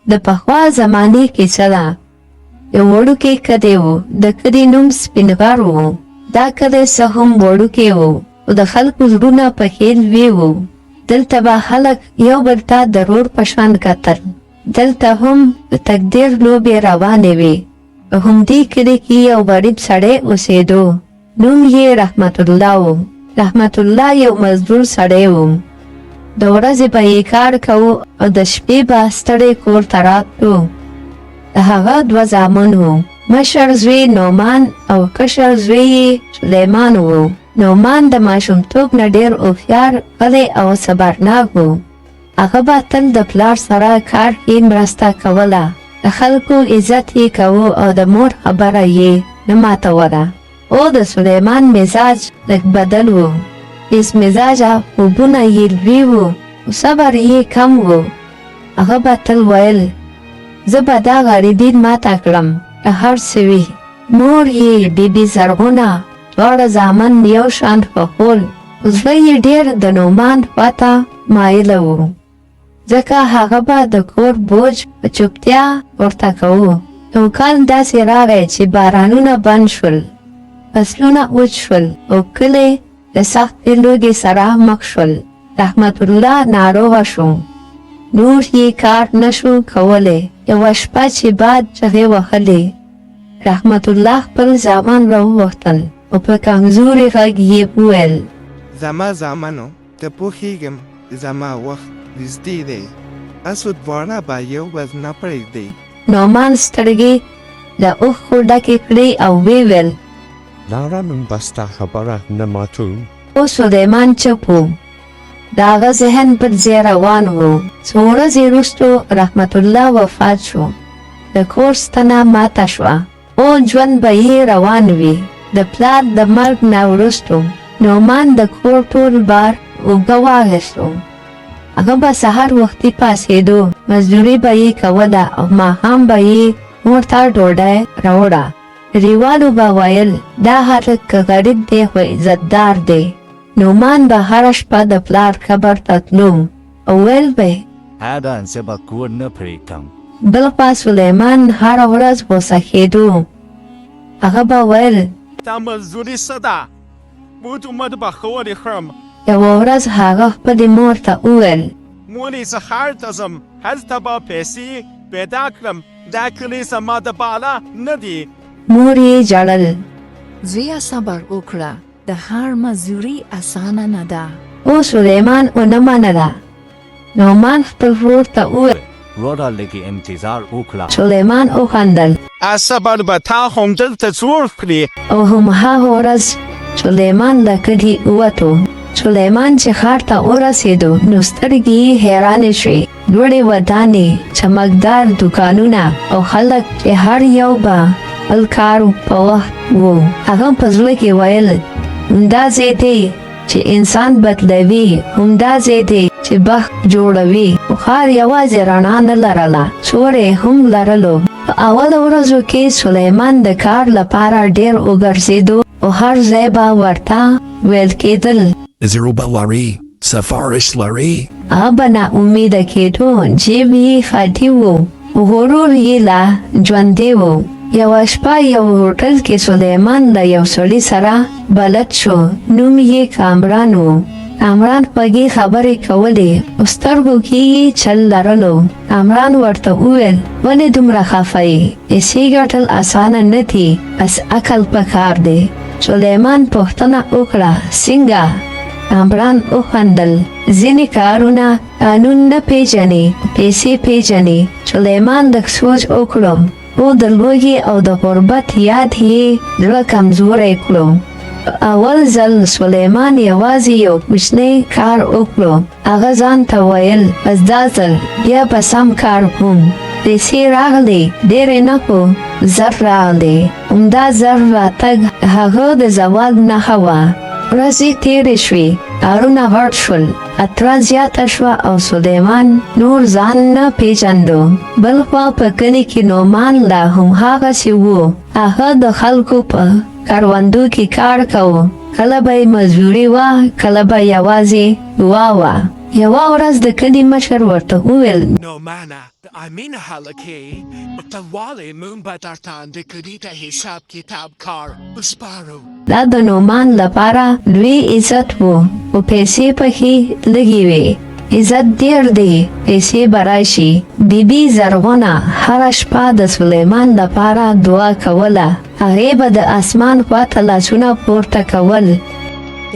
د پخوا زمانې کیسه ده. یو وړوکی کلی و، د کلي نوم سپین غر و. دا کلی څه هم وړوکی و، خو د خلکو زړونه پکې لوی وو. دلته به خلک یو بل ته د ورور په شان کتل. دلته هم د تقدیر لوبې روانې وې. په همدې کلي کې یو غریب سړی اوسېدو، نوم یې رحمت الله و. رحمت الله یو مزدور سړی و. د ورځې به یې کار کاوه او د شپې به ستړی کور ته راتلو. د هغه دوه زامن وو، مشر زوی نعمان او کشر زوی یې سلیمان و. نعمان د ماشومتوب نه ډېر هوښیار، غلی او صبرناک و. هغه به تل د پلار سره کار کې مرسته کوله، د خلکو عزت یې کاوه او د مور خبره یې نه ماتوله. خو د سلیمان مزاج لږ بدل و. تیز مزاجه، خوبونه یې لوی وو، خو صبر یې کم و. هغه به تل ویل، زه به دا غریبي ماته کړم، که هر څه وي. مور یې بي بي زرغونه دواړه زامن یو شان خوښول، خو زړه یې ډېر د نعمان خواته مایله و. ځکه هغه به د کور بوج په چوپتیا پورته کوو. یو کال داسې راغی چې بارانونه بند شول، فصلونه وچ شول او کلی له سختې لوږې سره مخ شول. رحمت الله ناروغه شو، نور یې کار نه شو کولی. یوه شپه چې باد چغې وهلې، رحمت الله خپل زامن راوغوښتل او په کمزوري غږ یې وویل. زما زامنو ته پوهېږم زما وخت نږدې دی، تاسو دواړه به یو بل نه پرېږدئ. نعمان سترګې له اوښکو ډکې کړې او ویې ویل. لاره مونږ به ستا خبره نه ماتوو. خو سلیمان چوپ و. د هغه ذهن بل ځای روان و. څو ورځې وروسته رحمت الله وفات شو. د کور ستنه ماته شوه. او ژوند به یې روان وي. د پلار د مرګ نه وروسته نعمان د کور ټول بار اوږه واخیستو. هغه به سهار وختي پاڅېدو، مزدوري به یې کوله او ماښام به یې مور ته ډوډۍ راوړه. کلیوالو به ویل، دا هلک که غریب دی خو عزتدار دی. نعمان به هره شپه د پلار قبر ته تلو او ویل به یې. هغه زه به کور نه پرېږدم. بلخوا سلیمان هره ورځ غوسه کېدو. هغه به ویل. دا مزدوري څه ده؟ بد عمر به ښه ورې خورم. یوه ورځ هغه خپلې مور ته وویل. مورې زه ښار ته ځم، هلته به پیسې پیدا کړم، دا کلی زما د بالا نه دی. مور یې ژړل. زویه صبر وکړه، د ښار مزدوري اسانه نه ده. خو سلیمان ونه منله. نعمان خپل ورور ته وویل. وروره لږ انتظار وکړه. سلیمان وخندل. صبر به تا همدلته جوړ کړي. او هم هغه ورځ سلیمان له کلي ووتو. سلیمان چې ښار ته ورسېدو نو سترګې یې حیرانې شوې. لوړې ودانۍ، چمکدار دوکانونه او خلک چې هر یو به خپل کار په وخت وو. هغه په زړه کې ویل، همدا ځای دی چې انسان بدلوي، همدا ځای دی چې بخت جوړوي. خو ښار یوازې رڼا نه لرله، سیوری هم لرلو. په اولو ورځو کې سلیمان د کار لپاره ډېر وګرځېدو او هر ځای به ورته ویل کېدل. تجربه لري، سفارش لري. هغه به نا امیده کېدو، جیب یې خالي و، غرور یې لا ژوندی و. یوه شپه یو هوټل کې سلیمان له یو سړي سره بلد شو، نوم یې کامران و. کامران خوږې خبرې کولې، خو سترګو کې یې چل لرلو. کامران ورته وویل، ولې دومره خفه یې؟ پیسې ګټل اسانه نه دي، بس عقل په کار دی. سلیمان پوښتنه وکړه، څنګه؟ کامران وخندل، ځینې کارونه قانون نه پېژني، پیسې پېژني. سلیمان لږ سوچ وکړو، خو د لوږې او د غربت یاد یې زړه کمزوری کړو. په اول ځل سلیمان یوازې یو کوچنی کار وکړو. هغه ځان ته ویل، بس دا ځل بیا به سم کار کوم. پیسې راغلې، ډېرې نه خو زر راغلې. همدا زر راتګ هغه د زوال نښه وه. ورځې تېرې شوې، کارونه غټ شول، خطره زیاته شوه او سلیمان نور ځان نه پېژندو. بلخوا په کلي کې نعمان لا هم هغسې و. هغه د خلکو په کروندو کې کار کاوه. کله به یې مزدوري وه، کله به یوازې دعا وه. یوه ورځ د کلي مشر ورته وویل. نعمانه، د امین هلکې، ته ولې مونږ به درته د کلي د حساب کتاب کار وسپارو؟ دا د نعمان لپاره لوی عزت و، خو پیسې پکې لږې وې. عزت ډېر دی، پیسې به راشي. بي بي زرغونه هره شپه د سلیمان لپاره دعا کوله. هغې به د اسمان خواته لاسونه پورته کول.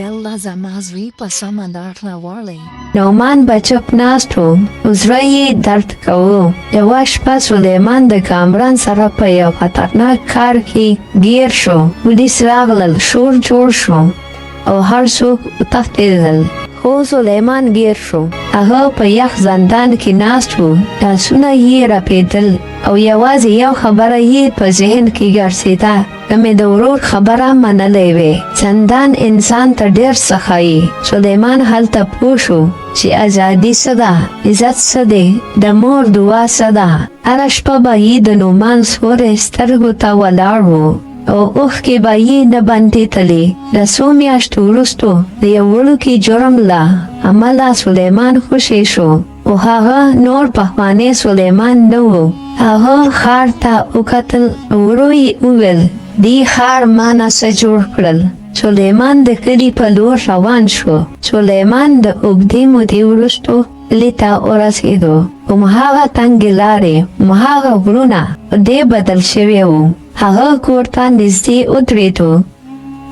الله زما زوی په سمه لار راولي. نعمان به چپ ناست و، خو زړه یې درد کاوه. یوه شپه سلیمان د کامران سره په یو خطرناک کار کې ګیر شو. پولیس راغلل، شور جوړ شو او هر څوک وتښتېدل. خو سلیمان ګیر شو. هغه په یخ زندان کې ناست و، لاسونه یې رپېدل او یوازې یو خبره یې په ذهن کې ګرځېده، که مې د ورور خبره منلې وی. زندان انسان ته ډېر څه ښيي. سلیمان هلته پوه شو چې ازادي څه ده، عزت څه دی، د مور دعا څه ده. هره شپه به یې د نعمان سیوری سترګو ته ولاړ و او اوښکې به یې نه بندېدلې. له څو میاشتو وروسته د یو وړوکي جرم له امله سلیمان خوشې شو، خو هغه نور پخوانی سلیمان نه و. هغه ښار ته وکتل او ورو یې وویل، دې ښار مانه څه جوړ کړل. سلیمان د کلي په لور روان شو. سلیمان د اوږدې مودې وروسته کلي ته ورسېدو. هماغه تنګې لارې، هماغه غرونه، خو دی بدل شوی و. هغه کور ته نږدې ودرېدو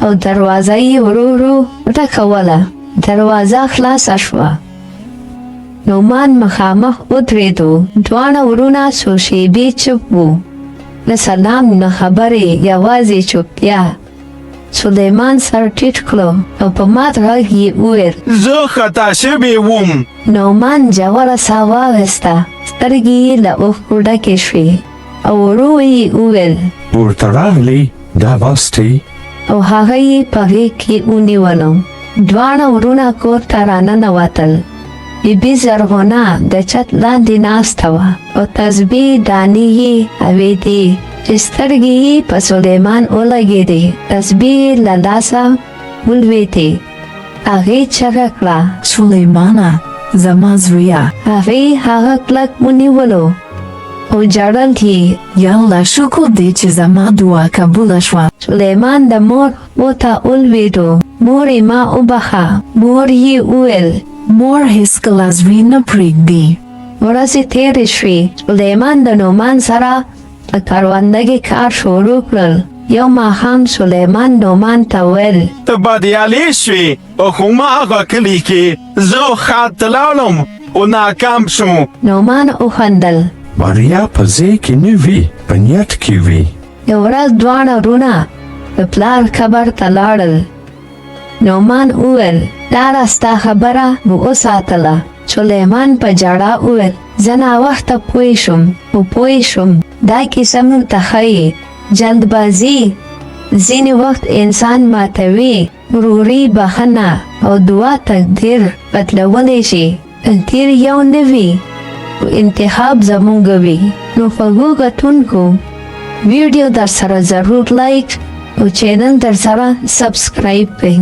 او دروازه یې ورو ورو وټکوله. دروازه خلاصه شوه. نعمان مخامخ ودرېدو. دواړه وروڼه څو شېبې چوپ وو. نه سلام، نه خبرې، یوازې چوپتیا. سلیمان سر ټیټ کړو او په مات غږ یې وویل. زه خطا شوی وم. نعمان ژوره ساه واخیسته، سترګې یې له اوښکو ډکې شوې او ورو یې وویل. ورته راغلې دا بس دی. او هغه یې په غېږ کې ونیولو. دواړه وروڼه کور ته راننوتل. بي بي زرغونه د چت لاندې ناسته وه او تسبیح دانې یې اوېدې. چې سترګې یې په سلیمان ولګېدې، تسبیح یې له لاسه ولوېدې. هغې چغه کړه. سلیمانه! زما زویه! هغې هغه کلک ونیولو او ژړل یې. یا الله شکر دی چې زما دعا قبوله شوه. سلیمان د مور پښو ته ولوېدو. مورې ما وبخښه. مور یې وویل. مور هېڅکله زوی نه پرېږدي. ورځې تېرې شوې. سلیمان د نعمان سره په کرونده کې کار شروع کړل. یو ماښام سلیمان نعمان ته وویل. ته بریالی شوې په هماغه کلي کې زه ښار ته لاړم خو ناکام شوم. نعمان وخندل. بریا په ځای کې نه وي، په نیت کې وي. یوه ورځ دواړه وروڼه د پلار قبر ته لاړل. نعمان وویل، پلاره ستا خبره مو وساتله. سلیمان په ژړا وویل، زه ناوخته پوه شوم، خو پوه شوم. دا کیسه موږ ته ښيي، جلدبازي ځینې وخت انسان ماتوي، وروري، بښنه او دعا تقدیر بدلولی شي. تقدیر یو نه وي، خو انتخاب زموږ وي. نو خوږو کتونکو، ویډیو در سره ضرور لایک او چینل در سره سبسکرایب کړئ.